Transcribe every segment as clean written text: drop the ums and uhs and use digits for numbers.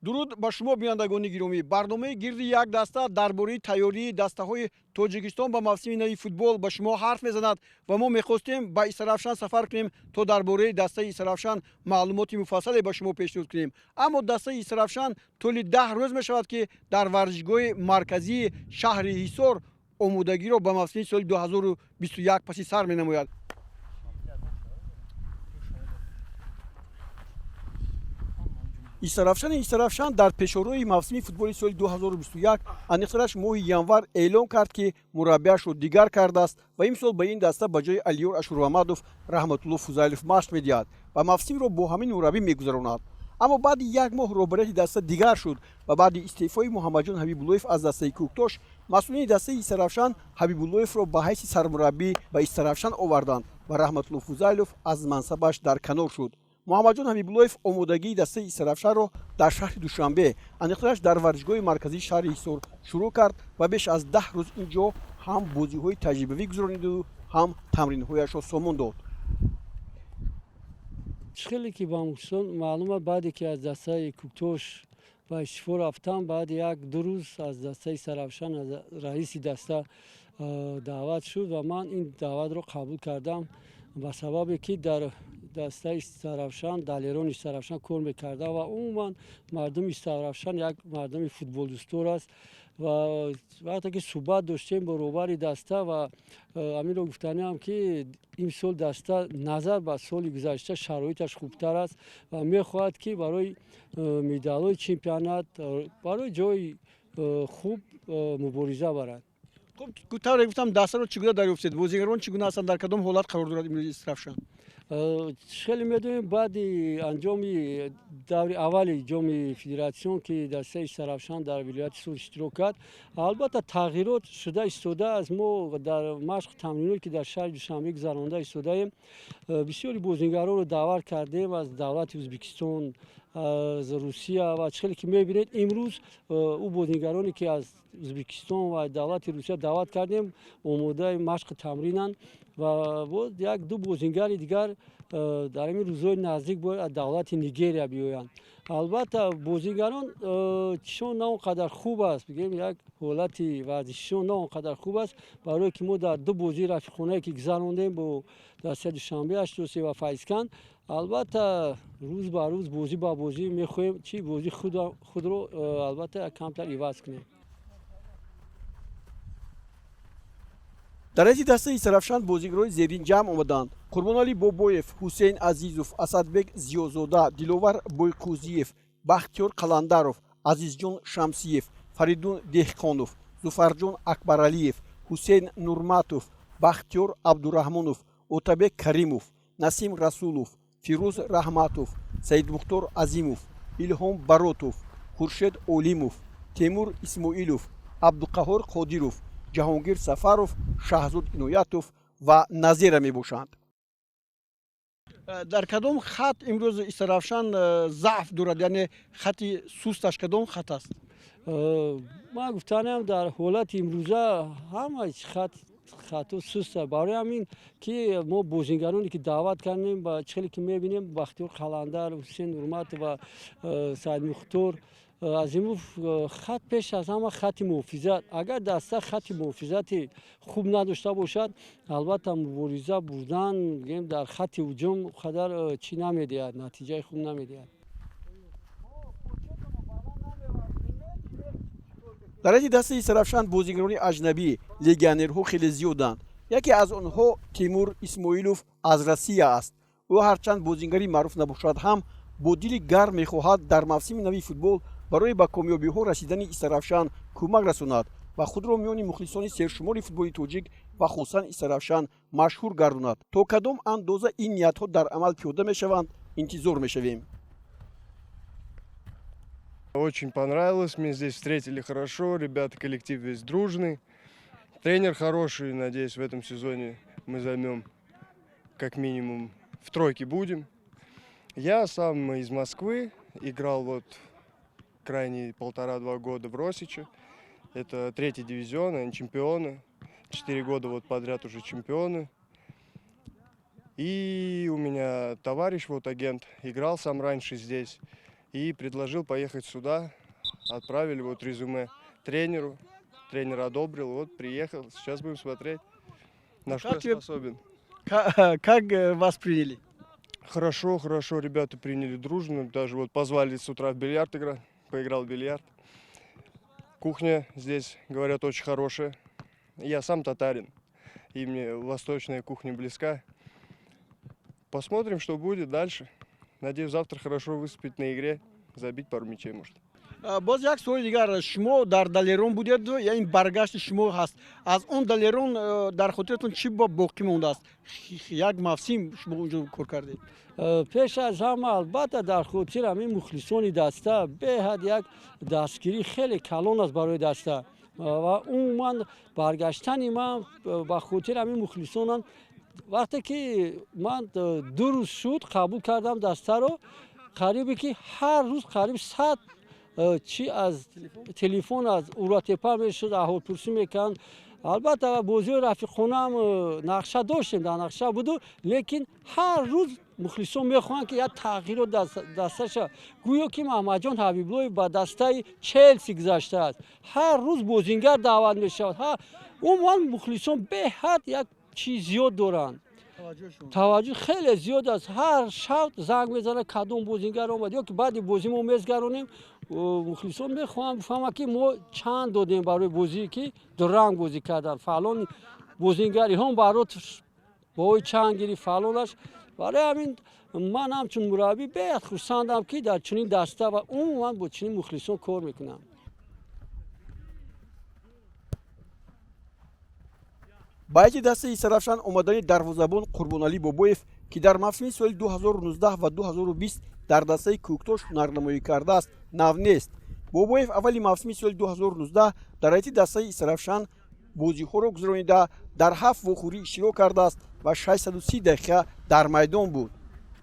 Дуруд ба шумо, бинандагони гиромӣ. Барномаи «Гирди як даста» дар бораи тайёрии дастаҳои Тоҷикистон ба мавсими нави футбол ба шумо ҳарф мезанад ва мо мехостем ба Истаравшан сафар кунем, то дар бораи дастаи Истаравшан маълумоти муфассале ба шумо пешниҳод кунем. Аммо дастаи Истаравшан тӯли 10 рӯз мешавад, ки дар варзишгоҳи марказии шаҳри Ҳисор омодагиро ба мавсими соли 2021 паси сар менамояд. Истаравшани Истаравшан дар пешорои мавсими футболи соли 2021, аниқтараш моҳи январ, эълон кард, ки мураббиашро дигар кардааст ва имсол ба ин даста ба ҷои Алиёр Ашурмамадов Раҳматулло Фузайлов машқ медиҳад ва мавсимро бо ҳамин мураббӣ мегузаронад. Аммо баъди як моҳ роҳбарияти даста дигар шуд ва баъди истеъфои Муҳаммадҷон Ҳабибуллоев аз дастаи Кӯктош масъулини дастаи Истаравшан Ҳабибуллоевро ба ҳайси сармураббӣ ба Истаравшан оварданд ва Раҳматулло Фузайлов аз мансабаш дар канор шуд. Муҳаммадҷон Ҳабибуллоев омодагии дастаи Истаравшанро дар шаҳри Душанбе, аниқтараш дар варзишгоҳи марказии шаҳри Ҳисор шурӯъ кард ва беш аз 10 рӯз ин ҷо ҳам бозиҳои таҷрибавӣ гузарониду ҳам тамринҳояшро сомон дод. Хеле ки ба мухлисон маълум аст, баъде ки аз дастаи Кӯктош ба истифо рафтам, баъди як ду рӯз аз дастаи Истаравшан аз раиси даста даъват шуд ва ман ин даъватро қабул кардам, ба сабабе ки дар дастаи Истаравшан, Далерони Истаравшан кор мекардам ва умуман мардуми Истаравшан як мардуми футболдӯстдор аст. Ва вақте ки суҳбат доштем бо роҳбари даста ва ҳаминро гуфтаниам, ки имсол даста назар ба соли гузашта шароиташ хубтар аст ва мехоҳад, ки барои медалҳои чемпионат, барои ҷои хуб мубориза барад. Хуб, тавре гуфтам, дастаро чӣ гуна дарёфтед? Бозигарон чӣ гуна ҳастанд? Дар кадом ҳолат қарор дорад имрӯзи Истаравшан? Хеле медонем, баъди анҷоми даври аввали Ҷоми Федератсион, ки дастаи Истаравшан дар вилояти Суғд иштирок кард, албатта, тағйирот шуда истодааст. Мо дар машқ тамриное, ки дар шаҳри Душанбе гузаронда истодаем, бисёри бозингаронро даъват кардем аз давлати Ӯзбекистон, аз Русия. Ва чӣ хеле ки мебинед, имрӯз ӯ бозингароне, ки аз Ӯзбекистон ва давлати Русия даъват кардем, омодаи машқи тамринанд ва боз як ду бозингари дигар дар ҳамин рӯзҳои наздик бояд аз давлати Нигерия биёянд. Албатта, бозингарон чишон на он қадар хуб аст, бигӯем, як ҳолати варзишишон на он қадар хуб аст, барое ки мо дар ду бозии рафиқонае, ки гузарондем бо дастаи Душанбе 83 ва Файзканд, албатта, рӯз ба рӯз, бозӣ ба бозӣ мехоҳем, чи бозии худро албатта камтар иваз кунем. Дар ҳайати дастаи Истаравшан бозигарони зерин ҷамъ омаданд: Қурбоналӣ Бобоев, Ҳусейн Азизов, Асадбек Зиёзода, Диловар Бойқӯзиев, Бахтиёр Қаландаров, Азизҷон Шамсиев, Фаридун Деҳқонов, Зуфарҷон Акбаралиев, Ҳусейн Нурматов, Бахтиёр Абдураҳмонов, Отабек Каримов, Насим Расулов, Фирӯз Раҳматов, Саидмухтор Азимов, Илҳом Баротов, Хуршед Олимов, Темур Исмоилов, Абдуқаҳор Қодиров, Ҷаҳонгир Сафаров, Шаҳзод Иноятов ва Назира мебошанд. Дар кадом хат имрӯз Истаравшан заъф дорад, яъне хати сусташ кадом хат аст? Ман гуфтанам, дар ҳолати имрӯза ҳама хат хато суст. Барои ҳамин ки мо бозингароне, ки даъват кардем, ба чӣ хеле ки мебинем, Бахтиёр Қаландар, Ҳусейн Нурматов ва Саидмухтор Азимов, хат пеш аз ҳама хати муҳофизат. Агар даста хати муҳофизати хуб надошта бошад, албатта, мубориза бурдан, бигем, дар хати ҳуҷум қадар чӣ намедиҳад, натиҷаи хуб намедиҳад. Дар ҳайати дастаи Истаравшан бозигарони аҷнабӣ, легионерҳо хеле зиёданд. Яке аз онҳо Тимур Исмоилов аз Россия аст. Ӯ ҳарчанд бозингари маъруф набошад ҳам, бо дили гарм мехоҳад дар мавсими нави футбол барои ба комёбиҳо расидани Истаравшан кӯмак расонад ва худро миёни мухлисони сершумори футболи тоҷик ва хусусан Истаравшан машҳур гардонад. То кадом андоза ин ниятҳо дар амал пиёда мешаванд, интизор мешавем. Очень понравилось, меня здесь встретили хорошо, ребята, коллектив весь дружный. Тренер хороший, надеюсь, в этом сезоне мы займем как минимум в тройке будем. Я сам из Москвы, играл вот крайние полтора-два года в Росиче. Это третий дивизион, они чемпионы. 4 года вот подряд уже чемпионы. И у меня товарищ, вот агент, играл сам раньше здесь. И предложил поехать сюда. Отправили вот резюме тренеру. Тренер одобрил, вот приехал. Сейчас будем смотреть, на что я способен. Как вас приняли? Хорошо, хорошо, ребята приняли дружно. Даже вот позвали с утра в бильярд играть. Поиграл в бильярд. Кухня здесь, говорят, очень хорошая. Я сам татарин, и мне восточная кухня близка. Посмотрим, что будет дальше. Надеюсь, завтра хорошо выступить на игре, забить пару мячей, может. Боз як суоли дигар: шумо дар Далерон будед, яъне баргашти шумо ҳаст аз он Далерон, дар хотиратон чӣ боқӣ мондааст? Як мавсим шумо онҷо кор кардед. Пеш аз ҳама, албатта, дар хотир ҳамин мухлисони даста беҳад як дастгирӣ хеле калон аст барои даста ва умуман баргаштани ман ба хотири ҳамин мухлисонам. Вақте ки ман 2 рӯз шуд қабул кардам дастаро, қарибе ки ҳар рӯз қариб 100 чӣ аз телефон аз Уратепа мешуд, аҳволпурсӣ мекарданд. Албатта, бозиҳои рафиқонаам нақша доштем, дар нақша буду, лекин ҳар рӯз мухлисон мехоҳанд, ки як тағйирот даста шавад. Гӯё ки Маҳмадҷон Ҳабиблоев ба дастаи Челси гузаштааст, ҳар рӯз бозингар даъват мешавад. Умуман мухлисон беҳад як чиз зиёд доранд, таваҷҷӯҳ хеле зиёд аст. Ҳар шаб занг мезанад, кадом бозингар омад, ё ки баъди бозӣ мо мезгаронем. Мухлисон мехоҳанд бифаҳманд, ки мо чанд додем барои бозие, ки дуранг бозӣ карданд, фалон бозингар Илҳом Барот бои чанд гирифт, фалонаш. Барои ҳамин ман ҳамчун мураббӣ беҳад хурсандам, ки дар чунин даста ва умуман бо чунин мухлисон кор мекунам. Ба ҳайати дастаи Истаравшан омадани дарвозабон Қурбоналӣ Бобоев, ки дар мавсими соли 2019 ва 2020 дар дастаи Кӯктош ҳунарнамоӣ кардааст, нав нест. Бобоев аввали мавсими соли 2019 дар ҳайати дастаи Истаравшан бозиҳоро гузаронида, дар ҳафт вохӯрӣ иштирок кардааст ва 630 дақиқа дар майдон буд.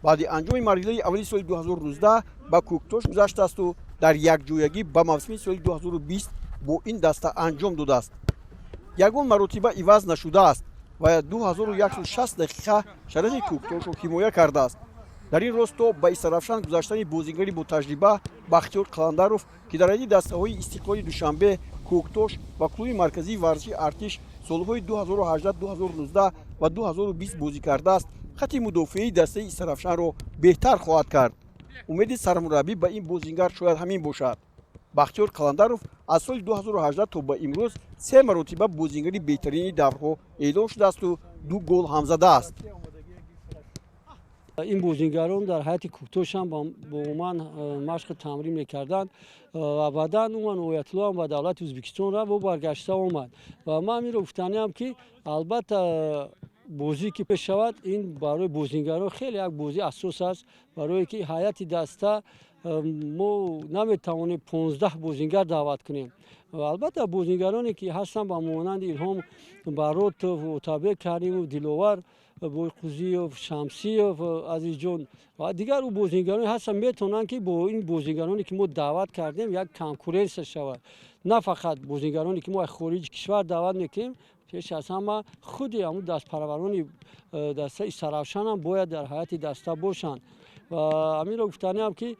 Баъди анҷоми марҳилаи аввали соли 2019 ба Кӯктош гузаштаасту дар якҷоягӣ ба мавсими соли 2020 бо ин даста анҷом додааст. Ягон маротиба иваз нашудааст ва 2160 дақиқа шарафи Кӯктошро ҳимоя кардааст. Дар ин росто ба Истаравшан гузаштани бозингари ботаҷриба Бахтиёр Қаландаров, ки дар ҳайати дастаҳои Истиқлоли Душанбе, Кӯктош ва клуби марказии варзиши Артиш солҳои 2018, 2019 ва 2020 бозӣ кардааст, хати мудофиаи дастаи Истаравшанро беҳтар хоҳад кард. Умеди сармураббӣ ба ин бозингар шояд ҳамин бошад. Бахтиёр Қаландаров аз соли 2018 то ба имрӯз се маротиба бозингари беҳтарини даврҳо эълон шудаасту ду гол ҳам задааст. Ин бозингарон дар ҳайати Кӯктошам бо ман машқи тамрин мекарданд ва баъдан уман Оятуллоам ба давлати Ӯзбекистон рафт, бо баргашта омад. Ва ман инро гуфтаниам, ки албатта бозӣ ки мешавад, ин барои бозингарон хеле як бозии асос аст, барое ки ҳайати даста мо наметавонем 15 бозингар даъват кунем. Албатта, бозингароне ки ҳастанд, ба монанди Илҳом Баротов, Отабек Каримов, Диловар Бойқузиев, Шамсиев, Азизҷон ва дигар ӯ бозингароне ҳастанд, метавонанд, ки бо ин бозингароне ки мо даъват кардем, як конкуренсия шавад. На фақат бозингароне ки мо аз хориҷи кишвар даъват мекунем, пеш аз ҳама худи ҳамун дастпарварони дастаи Истаравшанам бояд дар ҳайати даста бошанд. Ва ҳаминро гуфтаниам, ки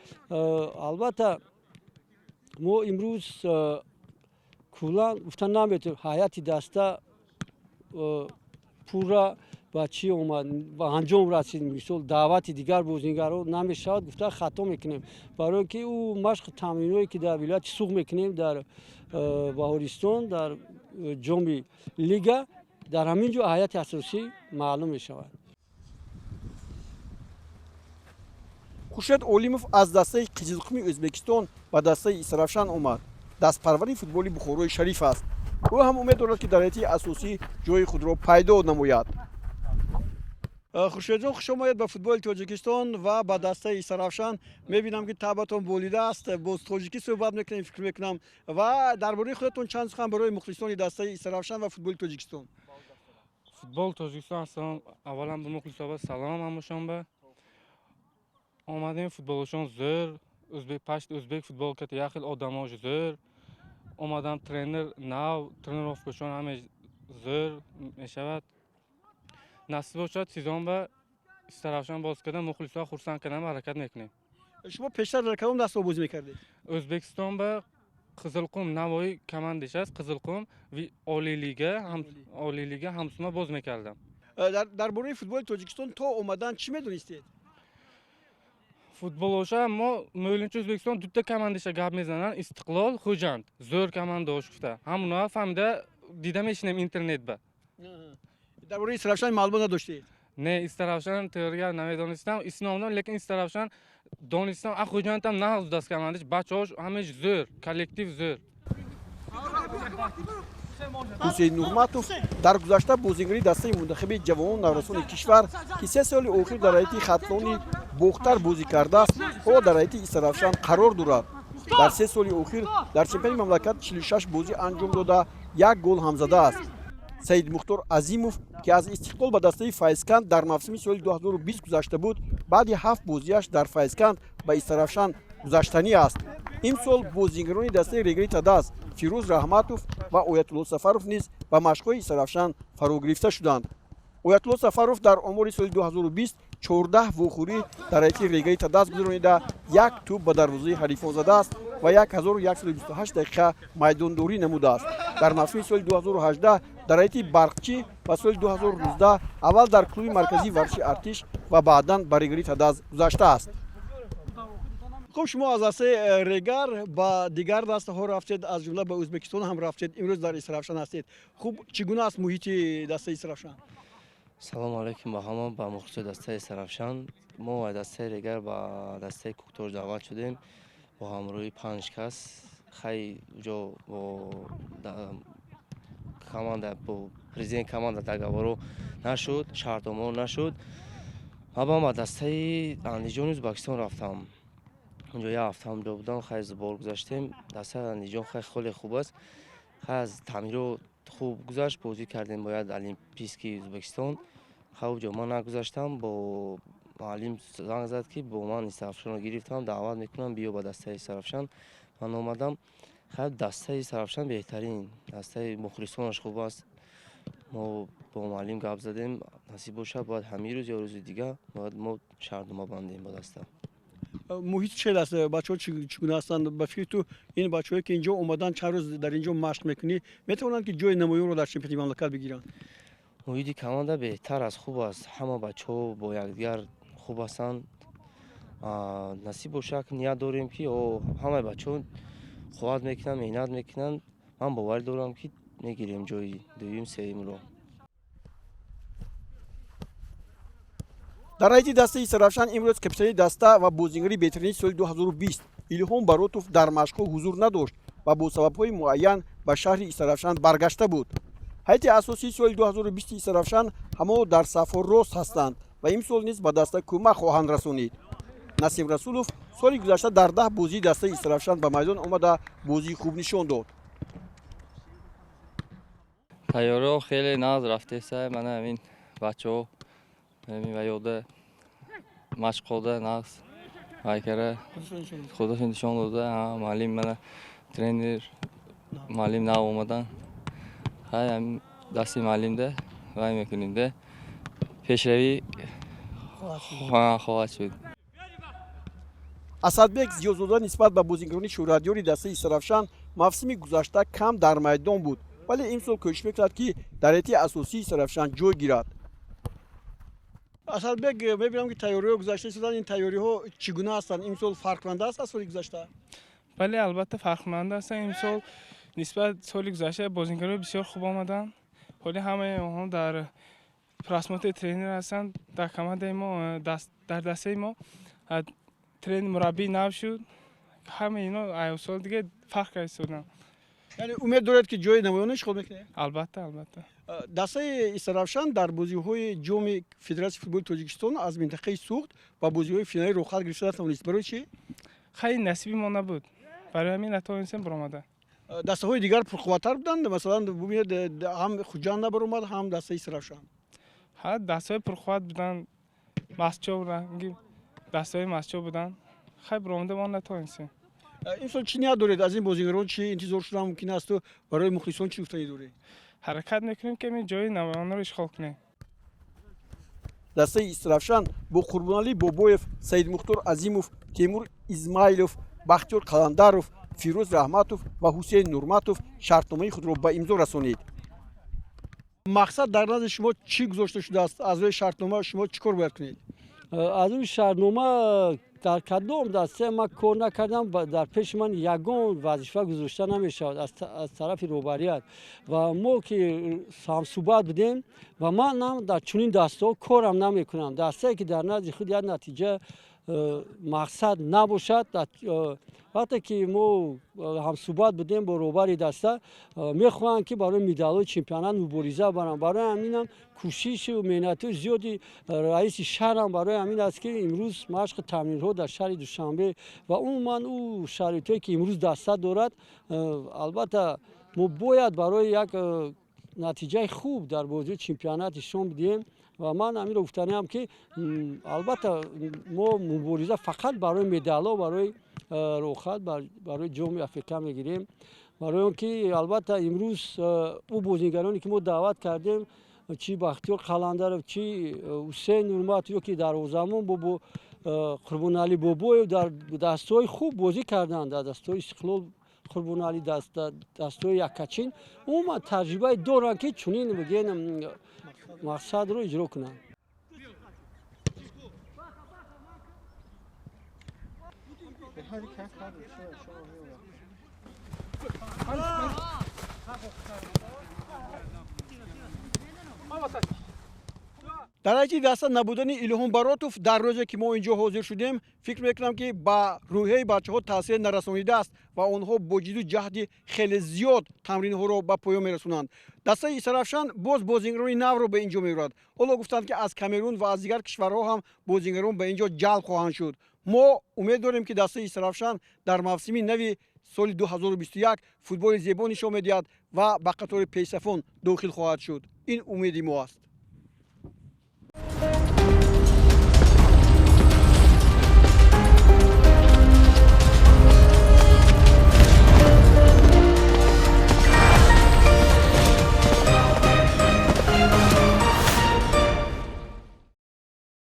албатта мо имрӯз куллан гуфта наметавонем, ҳайати даста пурра ба чӣ омад, ба анҷом расид. Мисол, даъвати дигар бозингарро намешавад гуфта, хато мекунем, барое ки ӯ машқи тамринҳое ки дар вилояти Суғд мекунем, дар Баҳористон, дар ҷоми лига, дар ҳамин ҷо ҳайати асосӣ маълум мешавад. Хуршед Олимов аз дастаи Қизилқуми Ӯзбекистон ба дастаи Истаравшан омад. Дастпарвари футболи Бухорои Шариф аст. Ӯ ҳам умед дорад, ки дар ҳайати асосӣ ҷои худро пайдо намояд. Хуршедҷон, хуш омадед ба футболи Тоҷикистон ва ба дастаи Истаравшан. Мебинам, ки табъатон болида аст, боз тоҷикӣ суҳбат мекунем, фикр мекунам. Ва дар бораи худатон чанд сухан барои мухлисони дастаи Истаравшан ва футболи Тоҷикистон. Футбол Тоҷикистон, ассалом, аввалан ба мухлисоба салом. Ҳамашонба омадем. Футболшон зӯр, ӯзбек пашт, ӯзбек футбол ката, як хел одамош зӯр. Омадам, тренер нав, тренировкашон ҳама зӯр мешавад. Насиб бошад, сезон ба Истаравшан боз кардан, мухлисҳо хурсанд кардан ҳаракат мекунем. Шумо пештар дар кадом дастаҳо бозӣ мекардед? O'zbekiston ба Qizilqum Navoiy командаш аст. Qizilqum Олий лига, Олий лига ҳамсума боз мекардам. Дар бораи футболи Тоҷикистон то омадан чӣ медонистед? Футболоша мо мӯлинчи O'zbekiston дута командаша гап мезананд: Истиқлол, Хуҷанд. Зӯр командаош гуфта. Ҳамуна фаҳмида дида мешинем интернетба. Дар бораи Истаравшан маълумот надоштед? Не, Истаравшан теория намедонистам, исломдам, лекин Истаравшан донистам. А Хуҷандам нағз даст командаш, бачаҳош ҳамаш зӯр, коллектив зӯр. Ҳусейн Нурматов дар гузашта бозигари дастаи мунтахаби ҷавонону наврасони кишвар, ки 3 соли охир дар ҳайати Хатлони Бохтар бозӣ кардааст, ҳоло дар ҳайати Истаравшан қарор дорад. Дар 3 соли охир дар чемпионати мамлакат 46 бозӣ анҷом дода, як гол ҳам задааст. Саидмухтор Азимов, ки аз Истиқлол ба дастаи Файзканд дар мавсими соли 2020 гузашта буд, баъди 7 бозиаш дар Файзканд ба Истаравшан гузаштанӣ аст. Имсол бозигарони дастаи Регари Тадаз Фирӯз Раҳматов ва Оятулло Сафаров низ ба машқҳои Истаравшан фаро гирифта шуданд. Оятулло Сафаров дар омори соли 2020 14 вохӯрӣ дар ҳайати Регари Тадаз гузаронида, як тӯб ба дарвозаи ҳарифон задааст ва 1128 дақиқа майдондорӣ намудааст. Дар мавсими соли 2018 дар ҳайати Барқчӣ ва соли 2019 аввал дар клуби марказии варзиши Артиш ва баъдан ба Регари Тадаз гузаштааст. Хуб, шумо аз дастаи Регар ба дигар дастаҳо рафтед, аз ҷумла ба Ӯзбекистон ҳам рафтед, имрӯз дар Истаравшан ҳастед. Хуб, чӣ гуна аст муҳити дастаи Истаравшан? Салому алайкум ба ҳама, ба мухлисои дастаи Истаравшан. Мо аз дастаи Регар ба дастаи Куктош даъват шудем бо ҳамроҳии 5 кас. Хай ҷо бо команда, бо президент команда договоро нашуд, шартномао нашуд. Ман ба дастаи Андиҷони Ӯзбекистон рафтам. Унҷо як ҳафта ҳамҷо будам, хай сбор гузаштем. Дастаи Андиҷон хай хеле хуб аст. Хай аз тамиро хуб гузашт, бозӣ кардем бо як Олимпийский Ӯзбекистон. Хай ҷо ман нагузаштам, бо муаллим занг зад, ки бо ман Истаравшанро гирифтам, даъват мекунам, биё ба дастаи Истаравшан. Ман омадам. Хай дастаи Истаравшан беҳтарин, дастаи мухлисонаш хуб аст. Мо бо муаллим гап задем, насиб бошад, бояд ҳамин рӯз ё рӯзи дигар бояд мо шартнома бандем бо даста. Муҳит чӣ аст? Бачаҳо чӣ гуна ҳастанд? Ба фикри ту ин бачаҳое, ки инҷо омадан, чанд рӯз дар инҷо машқ мекунӣ, метавонанд, ки ҷои намоёнро дар чемпионати мамлакат бигиранд? Муҳити команда беҳтар аст, хуб аст. Ҳама бачаҳо бо якдигар хуб ҳастанд. Насиб бошад, ният дорем, ки ҳамаи бачаҳо қувват мекунанд, меҳнат мекунанд. Ман боварӣ дорам, ки мегирем ҷои дуюм, сеюмро. Дар ҳайати дастаи Истаравшан имрӯз капитани даста ва бозигари беҳтарини соли 2020 Илҳом Баротов дар машқҳо ҳузур надошт ва бо сабабҳои муайян ба шаҳри Истаравшан баргашта буд. Ҳайати асосии соли 2020 Истаравшан ҳамоно дар сафҳо рост ҳастанд ва имсол низ ба даста кӯмак хоҳанд расонид. Насим Расулов соли гузашта дар 10 бозии дастаи Истаравшан ба майдон омада, бозии хуб нишон дод. Тайёриҳо хеле нағз рафтеса, мана ҳамин бачаҳо ҳамин ва ёда машқода нағз вайкара худашон нишон дода. Муаллим мана тренер муаллим нав омадан, хай ҳамин дасти муаллимда вай мекунем, да пешравӣ хоҳад шуд. Асадбек Зиёзода нисбат ба бозигарони шӯҳратёри дастаи Истаравшан мавсими гузашта кам дар майдон буд, вале имсол кӯшиш мекунад, ки дар ҳайати асосии Истаравшан ҷой гирад. Асадбек, мебинам, ки тайёриҳо гузашта истоданд. Ин тайёриҳо чӣ гуна ҳастанд? Имсол фарқкунанда аст аз соли гузашта? Бале, албатта, фарқкунанда ҳастанд. Имсол нисбат соли гузашта бозингарои бисёр хуб омаданд. Ҳоли ҳамаи онҳо дар просмотри тренер ҳастанд. Дар командаи мо, дар дастаи мо тренер мураббии нав шуд. Ҳамаи ино соли дига фарқ карда истоданд. Яъне умед доред, ки ҷои намоён ишғол мекунед? Албатта, албатта. Дастаи Истаравшан дар бозиҳои ҷоми Федератсияи футболи Тоҷикистон аз минтақаи Суғд ба бозиҳои финалӣ роҳхат гирифта натавонист. Барои чӣ? Хай, насиби мо набуд, барои ҳамин натавонистем баромада. Дастаҳои дигар пурқувваттар буданд. Масалан, бубинед, ҳам Хуҷанд набаромад, ҳам дастаи Истаравшан. Ҳа, дастаҳои пурқувват буданд, Масчо ранги дастаҳои Масчо буданд. Хай, баромада мо натавонистем. Имсол чӣ ният доред? Аз ин бозигарон чӣ интизор шудан мумкин асту барои мухлисон чӣ гуфтанӣ доред? Ҳаракат мекунем, ки ҷои намоёнро ишғол кунем. Дастаи Истаравшан бо Қурбоналӣ Бобоев, Саидмухтор Азимов, Темур Измайлов, Бахтиёр Қаландаров, Фирӯз Раҳматов ва Ҳусейн Нурматов шартномаи худро ба имзо расонид. Мақсад дар назди шумо чӣ гузошта шудааст? Аз рӯи шартнома шумо чӣ кор бояд кунед? Аз рӯи шартнома дар кадом дастае ман кор накардам, дар пеши ман ягон вазифа гузошта намешавад аз тарафи роҳбарият. Ва мо ки ҳамсӯҳбат будем ва манам дар чунин дастаҳо корам намекунам. Дастае ки дар назди худ як натиҷа мақсад набошад, вақте ки мо ҳамсӯҳбат будем бо роҳбари даста, мехоҳанд ки барои медалҳои чемпионат мубориза баранд. Барои ҳаминам кӯшишу меҳнатҳои зиёди раиси шаҳрам барои ҳамин аст ки имрӯз машқи тамринҳо дар шаҳри Душанбе ва умуман ӯ шароитҳое ки имрӯз даста дорад, албатта мо бояд барои як натиҷаи хуб дар бозии чемпионат нишон бидиҳем. Ва ман ҳаминро гуфтаниам ки албатта мо мубориза фақат барои медалҳо, барои роҳхат, барои ҷоми Африқа мегирем. Барои он ки албатта имрӯз ӯ бозигароне ки мо даъват кардем, чи Бахтиёр Қаландаров, чи Ҳусейн Нурматов ё ки дарвозамон бо Қурбоналӣ Бобоев дар дастҳои хуб бозӣ карданд, дар дастҳои Истиқлол Қурбоналӣ, дастҳои Яккачин. Умуман таҷрибае доранд ки чунин бигӯем мақсадро иҷро кунанд. Дар ҳайати даста набудани Илҳом Баротов дар рӯзе ки мо инҷо ҳозир шудем, фикр мекунам ки ба рӯҳияи бачаҳо таъсир нарасонидааст ва онҳо бо ҷидду ҷаҳди хеле зиёд тамринҳоро ба поён мерасонанд. Дастаи Истаравшан боз бозингарони навро ба инҷо меорад. Ҳоло гуфтанд ки аз Камерун ва аз дигар кишварҳо ҳам бозингарон ба инҷо ҷалб хоҳанд шуд. Мо умед дорем ки дастаи Истаравшан дар мавсими нави соли 2021 футболи зебо нишон медиҳад ва ба қатори пешсафон дохил хоҳад шуд. Ин умеди мо аст.